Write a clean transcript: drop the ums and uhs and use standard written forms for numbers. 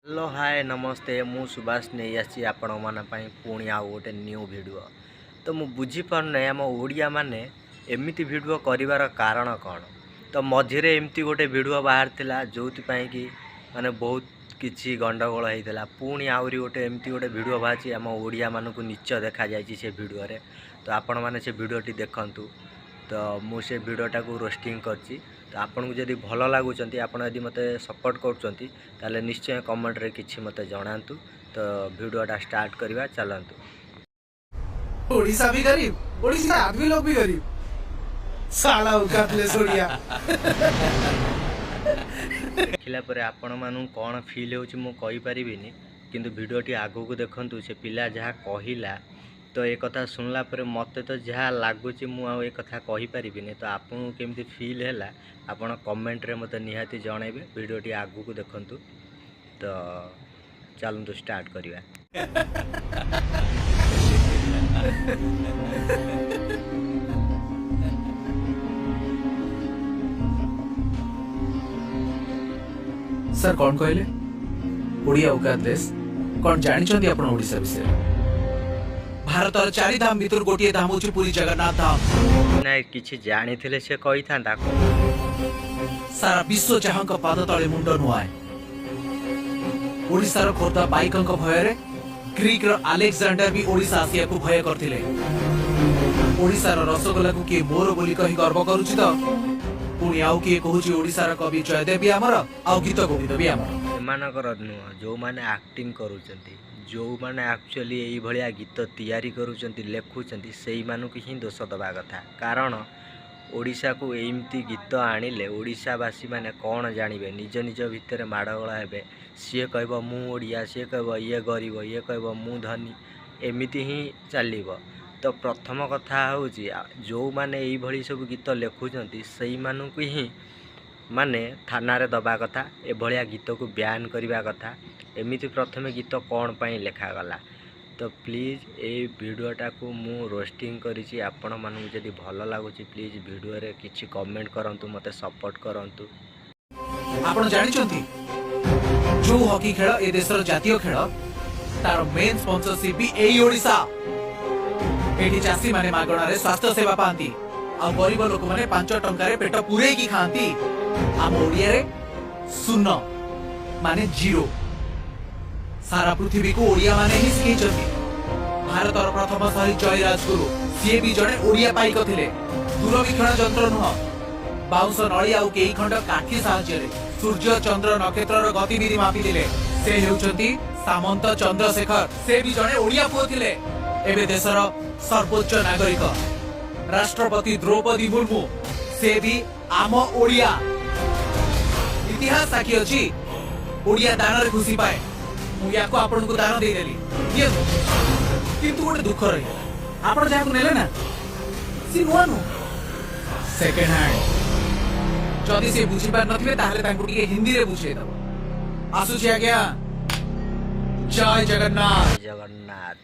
Hello, ହାଏ, ନମସ୍ତେ। ମୁଁ ସୁଭାଷ ନେଇ ଆସିଛି ଆପଣମାନଙ୍କ ପାଇଁ ପୁଣି ଆଉ ଗୋଟେ ନ୍ୟୁ ଭିଡ଼ିଓ। ତ ମୁଁ ବୁଝିପାରୁନାହିଁ, ଆମ ଓଡ଼ିଆମାନେ ଏମିତି ଭିଡ଼ିଓ କରିବାର କାରଣ କ'ଣ? ତ ମଝିରେ ଏମିତି ଗୋଟେ ଭିଡ଼ିଓ ବାହାରିଥିଲା, ଯେଉଁଥିପାଇଁ କି ମାନେ ବହୁତ କିଛି ଗଣ୍ଡଗୋଳ ହେଇଥିଲା। ପୁଣି ଆହୁରି ଗୋଟେ ଏମିତି ଗୋଟେ ଭିଡ଼ିଓ ବାହାରିଛି, ଆମ ଓଡ଼ିଆମାନଙ୍କୁ ନୀଚ ଦେଖାଯାଇଛି ସେ ଭିଡ଼ିଓରେ। ତ ଆପଣମାନେ ସେ ଭିଡ଼ିଓଟି ଦେଖନ୍ତୁ। ତ ମୁଁ ସେ ଭିଡ଼ିଓଟାକୁ ରୋଷ୍ଟିଂ କରିଛି। ତ ଆପଣଙ୍କୁ ଯଦି ଭଲ ଲାଗୁଛନ୍ତି, ଆପଣ ଯଦି ମୋତେ ସପୋର୍ଟ କରୁଛନ୍ତି, ତାହେଲେ ନିଶ୍ଚୟ କମେଣ୍ଟରେ କିଛି ମୋତେ ଜଣାନ୍ତୁ। ତ ଭିଡ଼ିଓଟା ଷ୍ଟାର୍ଟ କରିବା, ଚାଲନ୍ତୁ। ओडिशा भी गरीब, ओडिशा आदमी लोग भी गरीब। साला औकातलेस ओडिया। ଦେଖିଲା ପରେ ଆପଣମାନଙ୍କୁ କ'ଣ ଫିଲ୍ ହେଉଛି ମୁଁ କହିପାରିବିନି, କିନ୍ତୁ ଭିଡ଼ିଓଟି ଆଗକୁ ଦେଖନ୍ତୁ। ସେ ପିଲା ଯାହା କହିଲା, ତ ଏ କଥା ଶୁଣିଲା ପରେ ମୋତେ ତ ଯାହା ଲାଗୁଛି, ମୁଁ ଆଉ ଏ କଥା କହିପାରିବିନି। ତ ଆପଣଙ୍କୁ କେମିତି ଫିଲ୍ ହେଲା, ଆପଣ କମେଣ୍ଟରେ ମୋତେ ନିହାତି ଜଣାଇବେ। ଭିଡ଼ିଓଟି ଆଗକୁ ଦେଖନ୍ତୁ। ତ ଚାଲନ୍ତୁ, ଷ୍ଟାର୍ଟ କରିବା। ସାର୍, କ'ଣ କହିଲେ ଓଡ଼ିଆ औकातलेस? କ'ଣ ଜାଣିଛନ୍ତି ଆପଣ ଓଡ଼ିଶା ବିଷୟରେ? ଭାରତର ଚାରି ଧାମ ଭିତରୁ ଗୋଟିଏ ଧାମ ହଉଛି ପୁରୀ ଜଗନ୍ନାଥ ଧାମ। ନାଇଁ, କିଛି ଜାଣିଥିଲେ ସେ କହିଥାନ୍ତା। ସାରା ବିଶ୍ୱ ଯାହାଙ୍କ ପାଦ ତଳେ ମୁଣ୍ଡ ନୁଆଏ। ଓଡ଼ିଶାର ଖୋର୍ଦ୍ଧା ପାଇକଙ୍କ ଭୟରେ ଗ୍ରୀକର ଆଲେକ୍ଜାଣ୍ଡର ବି ଓଡ଼ିଶା ଆସିବାକୁ ଭୟ କରିଥିଲେ। ଓଡ଼ିଶାର ରସଗୋଲାକୁ କିଏ ମୋର ବୋଲି କହି ଗର୍ବ କରୁଛି ତ ପୁଣି ଆଉ କିଏ କହୁଛି ଓଡ଼ିଶାର କବି ଜୟଦେବ ବି ଆମର ଆଉ ଗୀତ ଗୋବିନ୍ଦ ବି ଆମର। ଏମାନଙ୍କର ନୁହଁ, ଯେଉଁମାନେ ଆକ୍ଟିଂ କରୁଛନ୍ତି, ଯେଉଁମାନେ ଆକ୍ଚୁଆଲି ଏଇଭଳିଆ ଗୀତ ତିଆରି କରୁଛନ୍ତି, ଲେଖୁଛନ୍ତି, ସେଇମାନଙ୍କୁ ହିଁ ଦୋଷ ଦେବା କଥା। କାରଣ ଓଡ଼ିଶାକୁ ଏମିତି ଗୀତ ଆଣିଲେ ଓଡ଼ିଶାବାସୀମାନେ କ'ଣ ଜାଣିବେ? ନିଜ ନିଜ ଭିତରେ ମାଡ଼ଗୋଳ ହେବେ। ସିଏ କହିବ ମୁଁ ଓଡ଼ିଆ, ସିଏ କହିବ ଇଏ ଗରିବ, ଇଏ କହିବ ମୁଁ ଧନୀ, ଏମିତି ହିଁ ଚାଲିବ। ତ ପ୍ରଥମ କଥା ହେଉଛି, ଯେଉଁମାନେ ଏଇଭଳି ସବୁ ଗୀତ ଲେଖୁଛନ୍ତି, ସେଇମାନଙ୍କୁ ହିଁ ମାନେ ଥାନାରେ ଦେବା କଥା, ଏଭଳିଆ ଗୀତକୁ ବ୍ୟାନ୍ କରିବା କଥା। ଏମିତି ପ୍ରଥମେ ଗୀତ କ'ଣ ପାଇଁ ଲେଖାଗଲା? ତ ପ୍ଲିଜ୍, ଏଇ ଭିଡ଼ିଓଟାକୁ ମୁଁ ରୋଷ୍ଟିଂ କରିଛି। ଆପଣମାନଙ୍କୁ ଯଦି ଭଲ ଲାଗୁଛି, ପ୍ଲିଜ୍ ଭିଡ଼ିଓରେ କିଛି କମେଣ୍ଟ କରନ୍ତୁ, ମୋତେ ସପୋର୍ଟ କରନ୍ତୁ। ଆପଣ ଜାଣିଛନ୍ତି, ଯୋଉ ହକି ଖେଳ ଏ ଦେଶର ଜାତୀୟ ଖେଳ, ତାର ମେନ୍ ସ୍ପନ୍ସରସିପ ବି ଏଇ ଓଡ଼ିଶା। ଏଠି ଚାଷୀମାନେ ମାଗଣାରେ ସ୍ୱାସ୍ଥ୍ୟ ସେବା ପାଆନ୍ତି ଆଉ ଗରିବ ଲୋକମାନେ 5 ଟଙ୍କାରେ ପେଟ ପୂରେଇକି ଖାଆନ୍ତି। ଆମ ଓଡ଼ିଆରେ ଶୂନ ମାନେ ଜିରୋ। ସାରା ପୃଥିବୀକୁ ଓଡ଼ିଆ ମାନେ ହିଁ ଶିଖେଇଛନ୍ତି। ଭାରତର ପ୍ରଥମ ଶହୀଦ ଜୟ ରାଜଗୁରୁ, ସିଏ ବି ଜଣେ ଓଡ଼ିଆ ପାଇକ ଥିଲେ। ଦୂରବୀକ୍ଷଣ ଯନ୍ତ୍ର ନୁହଁ, ବାଉଁଶ ନଳି ଆଉ କେଇ ଖଣ୍ଡ କାଠି ସାହାଯ୍ୟରେ ସୂର୍ଯ୍ୟ, ଚନ୍ଦ୍ର, ନକ୍ଷତ୍ରର ଗତିବିଧି ମାପିଥିଲେ। ସେ ହେଉଛନ୍ତି ସାମନ୍ତ ଚନ୍ଦ୍ରଶେଖର। ସେ ବି ଜଣେ ଓଡ଼ିଆ ପୁଅ ଥିଲେ। ଏବେ ଦେଶର ସର୍ବୋଚ୍ଚ ନାଗରିକ ରାଷ୍ଟ୍ରପତି ଦ୍ରୌପଦୀ ମୁର୍ମୁ, ସେ ବି ଆମ ଓଡ଼ିଆ। ଇତିହାସ ସାକ୍ଷୀ ଅଛି, ଓଡ଼ିଆ ଦାନରେ ଖୁସି ପାଏ। ମୁଁ ୟାକୁ ଆପଣଙ୍କୁ ଦାନ ଦେଇଦେଲି, ଦିଅନ୍ତୁ। କିନ୍ତୁ ଗୋଟେ ଦୁଃଖ ରହିଗଲା। ଆପଣ ଯାହାକୁ ନେଲେ ନା, ସିଏ ନୂଆ ନୁହଁ, ସେକେଣ୍ଡ ହ୍ୟାଣ୍ଡ। ଯଦି ସେ ବୁଝିପାରିନଥିବେ, ତାହେଲେ ତାଙ୍କୁ ଟିକେ ହିନ୍ଦୀରେ ବୁଝେଇଦବ। ଆସୁଛି ଆଜ୍ଞା, ଜୟ ଜଗନ୍ନାଥ। ଜଗନ୍ନାଥ।